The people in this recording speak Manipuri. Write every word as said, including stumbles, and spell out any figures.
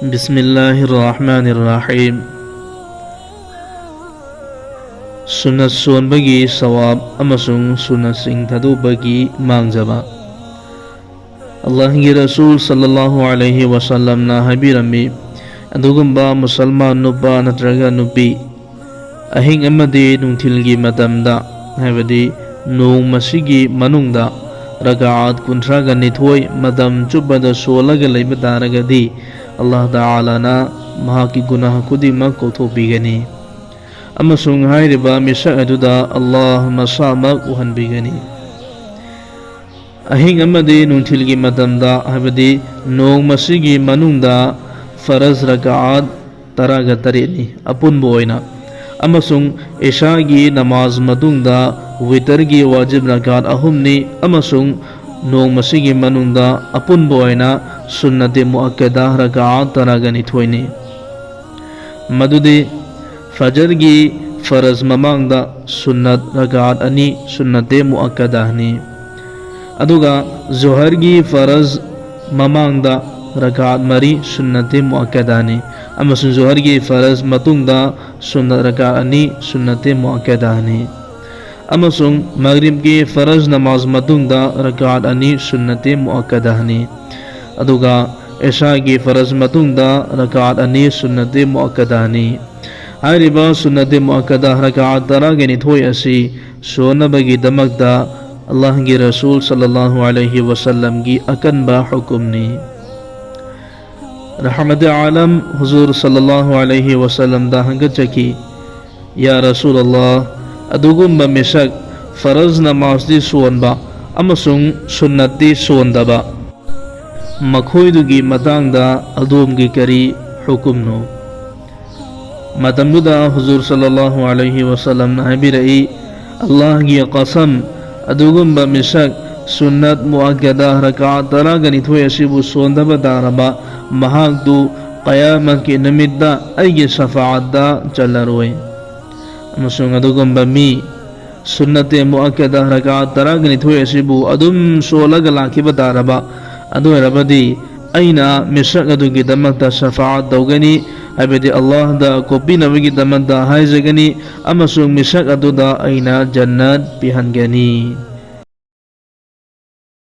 ꯕꯤꯁꯃꯤꯜꯂꯥꯍꯤꯔ ꯔꯍꯃꯥꯅꯤꯔ ꯔꯍꯤꯝ꯫ ꯁꯨꯟꯅꯠ ꯁꯣꯟꯕꯒꯤ ꯁꯋꯥꯕ ꯑꯃꯁꯨꯡ ꯁꯨꯟꯅꯠꯁꯤꯡ ꯊꯥꯗꯣꯛꯄꯒꯤ ꯃꯥꯡꯖꯕ꯫ ꯑꯜꯂꯥꯍꯒꯤ ꯔꯁꯨꯜ ꯁꯜꯂꯜꯂꯥꯍꯨ ꯑꯂꯩꯍꯤ ꯋꯥꯁꯜꯂꯝꯅ ꯍꯥꯏꯕꯤꯔꯝꯃꯤ, ꯑꯗꯨꯒꯨꯝꯕ ꯃꯨꯁꯜꯃꯥꯟ ꯅꯨꯄꯥ ꯅꯠꯇ꯭ꯔꯒ ꯅꯨꯄꯤ ꯑꯍꯤꯡ ꯑꯃꯗꯤ ꯅꯨꯡꯊꯤꯜꯒꯤ ꯃꯇꯝꯗ, ꯍꯥꯏꯕꯗꯤ ꯅꯣꯡꯃꯁꯤꯒꯤ ꯃꯅꯨꯡꯗ ꯔꯀꯥꯑꯠ ꯀꯨꯟꯊ꯭ꯔꯥꯒ ꯅꯤꯊꯣꯏ ꯃꯇꯝ ꯆꯨꯞꯄꯗ ꯁꯣꯜꯂꯒ ꯂꯩꯕ ꯇꯥꯔꯒꯗꯤ, ꯑꯜꯂꯥꯍ ꯇꯥꯂꯥꯅ ꯃꯍꯥꯛꯀꯤ ꯒꯨꯅꯥꯍ ꯈꯨꯗꯤꯡꯃꯛ ꯀꯣꯛꯊꯣꯛꯄꯤꯒꯅꯤ ꯑꯃꯁꯨꯡ ꯍꯥꯏꯔꯤꯕ ꯃꯤꯁꯛ ꯑꯗꯨꯗ ꯑꯜꯂꯥꯍ ꯃꯁꯥꯃꯛ ꯎꯍꯟꯕꯤꯒꯅꯤ꯫ ꯑꯍꯤꯡ ꯑꯃꯗꯤ ꯅꯨꯡꯊꯤꯜꯒꯤ ꯃꯇꯝꯗ, ꯍꯥꯏꯕꯗꯤ ꯅꯣꯡꯃꯁꯤꯒꯤ ꯃꯅꯨꯡꯗ ꯐꯔꯖ ꯔꯀꯥꯑꯠ ꯇꯔꯥꯒ ꯇꯔꯦꯠꯅꯤ ꯑꯄꯨꯟꯕ ꯑꯣꯏꯅ, ꯑꯃꯁꯨꯡ ꯏꯁꯥꯒꯤ ꯅꯃꯥꯖ ꯃꯇꯨꯡꯗ ꯋꯤꯇꯔꯒꯤ ꯋꯥꯖꯤꯕ ꯔꯀꯥꯠ ꯑꯍꯨꯝꯅꯤ, ꯑꯃꯁꯨꯡ ꯅꯣꯡꯃꯁꯤꯒꯤ ꯃꯅꯨꯡꯗ ꯑꯄꯨꯟꯕ ꯑꯣꯏꯅ ꯁꯨꯟꯅꯇꯦ ꯃꯨꯑꯛꯀꯗ ꯔꯀꯥꯠ ꯇꯔꯥꯒ ꯅꯤꯊꯣꯏꯅꯤ꯫ ꯃꯗꯨꯗꯤ ꯐꯖꯔꯒꯤ ꯐꯔꯖ ꯃꯃꯥꯡꯗ ꯁꯨꯟꯅꯠ ꯔꯀꯥꯠ ꯑꯅꯤ ꯁꯨꯟꯅꯇꯦ ꯃꯨꯑꯛꯀꯗꯥꯅꯤ, ꯑꯗꯨꯒ ꯖꯣꯍꯔꯒꯤ ꯐꯔꯖ ꯃꯃꯥꯡꯗ ꯔꯀꯥꯠ ꯃꯔꯤ ꯁꯨꯟꯅꯇꯦ ꯃꯨꯑꯛꯀꯗꯥꯅꯤ, ꯑꯃꯁꯨꯡ ꯖꯣꯍꯔꯒꯤ ꯐꯔꯖ ꯃꯇꯨꯡꯗ ꯁꯨꯟꯅꯠ ꯔꯀꯥꯠ ꯑꯅꯤ ꯁꯨꯟꯅꯇꯦ ꯃꯨꯑꯛꯀꯗꯥꯅꯤ, ꯑꯃꯁꯨꯡ ꯃꯒ꯭ꯔꯤꯕꯀꯤ ꯐꯔꯖ ꯅꯃꯥꯖ ꯃꯇꯨꯡꯗ ꯔꯀꯥꯠ ꯑꯅꯤ ꯁꯨꯟꯅꯇꯦ ꯃꯨꯑꯛꯀꯗꯥꯅꯤ, ꯑꯗꯨꯒ ꯏꯁꯥꯒꯤ ꯐꯔꯖ ꯃꯇꯨꯡꯗ ꯔꯀꯥꯠ ꯑꯅꯤ ꯁꯨꯟꯅꯇꯦ ꯃꯨꯑꯛꯀꯗꯥꯅꯤ꯫ ꯍꯥꯏꯔꯤꯕ ꯁꯨꯟꯅꯇꯦ ꯃꯨꯑꯛꯀꯗꯥ ꯔꯀꯥꯠ ꯇꯔꯥꯒ ꯅꯤꯊꯣꯏ ꯑꯁꯤ ꯁꯣꯟꯅꯕꯒꯤꯗꯃꯛꯇ ꯑꯜꯂꯥꯍꯒꯤ ꯔꯁꯨꯜ ꯁꯜꯂꯜꯂꯥꯍꯨ ꯑꯂꯩꯍꯤ ꯋꯥꯁꯜꯂꯝꯒꯤ ꯑꯀꯟꯕ ꯍꯨꯀꯨꯝꯅꯤ꯫ ꯔꯍꯃꯇꯦ ꯑꯥꯂꯝ ꯍꯨꯖꯨꯔ ꯁꯜꯂꯜꯂꯥꯍꯨ ꯑꯂꯩꯍꯤ ꯋꯥꯁꯜꯂꯝꯗ ꯍꯪꯒꯠꯆꯈꯤ, "ꯌꯥ ꯔꯁꯨꯂꯜꯂꯥꯍ, ꯑꯗꯨꯒꯨꯝꯕ ꯃꯤꯁꯛ ꯐꯔꯖ ꯅꯃꯥꯖꯇꯤ ꯁꯣꯟꯕ ꯑꯃꯁꯨꯡ ꯁꯨꯟꯅꯠꯇꯤ ꯁꯣꯟꯗꯕ, ꯃꯈꯣꯏꯗꯨꯒꯤ ꯃꯇꯥꯡꯗ ꯑꯗꯣꯝꯒꯤ ꯀꯔꯤ ꯍꯨꯀꯨꯝꯅꯣ?" ꯃꯇꯝꯗꯨꯗ ꯍꯨꯖꯨꯔ ꯁꯜꯂꯜꯂꯥꯍꯨ ꯑꯂꯩꯍꯤ ꯋꯥꯁꯜꯂꯝꯅ ꯍꯥꯏꯕꯤꯔꯛꯏ, "ꯑꯜꯂꯥꯍꯒꯤ ꯀꯁꯝ, ꯑꯗꯨꯒꯨꯝꯕ ꯃꯤꯁꯛ ꯁꯨꯟꯅꯠ ꯃꯨꯑꯛꯀꯗꯥ ꯔꯀꯥꯠ ꯇꯔꯥꯒ ꯅꯤꯊꯣꯏ ꯑꯁꯤꯕꯨ ꯁꯣꯟꯗꯕ ꯇꯥꯔꯕ, ꯃꯍꯥꯛꯇꯨ ꯀꯌꯥꯃꯠꯀꯤ ꯅꯨꯃꯤꯠꯇ ꯑꯩꯒꯤ ꯁꯐꯥꯑꯠꯇ ꯆꯜꯂꯔꯣꯏ꯫ ꯑꯃꯁꯨꯡ ꯑꯗꯨꯒꯨꯝꯕ ꯃꯤ, ꯁꯨꯟꯅꯇꯦ ꯃꯨꯑꯛꯀꯗꯥ ꯔꯀꯥꯠ ꯇꯔꯥꯒ ꯅꯤꯊꯣꯏ ꯑꯁꯤꯕꯨ ꯑꯗꯨꯝ ꯁꯣꯜꯂꯒ ꯂꯥꯛꯈꯤꯕ ꯇꯥꯔꯕ, ꯑꯗꯨ ꯑꯣꯏꯔꯕꯗꯤ ꯑꯩꯅ ꯃꯤꯁꯛ ꯑꯗꯨꯒꯤꯗꯃꯛꯇ ꯁꯐꯥꯑꯠ ꯇꯧꯒꯅꯤ, ꯍꯥꯏꯕꯗꯤ ꯑꯜꯂꯥꯍꯗ ꯀꯣꯛꯄꯤꯅꯕꯒꯤꯗꯃꯛꯇ ꯍꯥꯏꯖꯒꯅꯤ, ꯑꯃꯁꯨꯡ ꯃꯤꯁꯛ ꯑꯗꯨꯗ ꯑꯩꯅ ꯖꯟꯅꯠ ꯄꯤꯍꯟꯒꯅꯤ꯫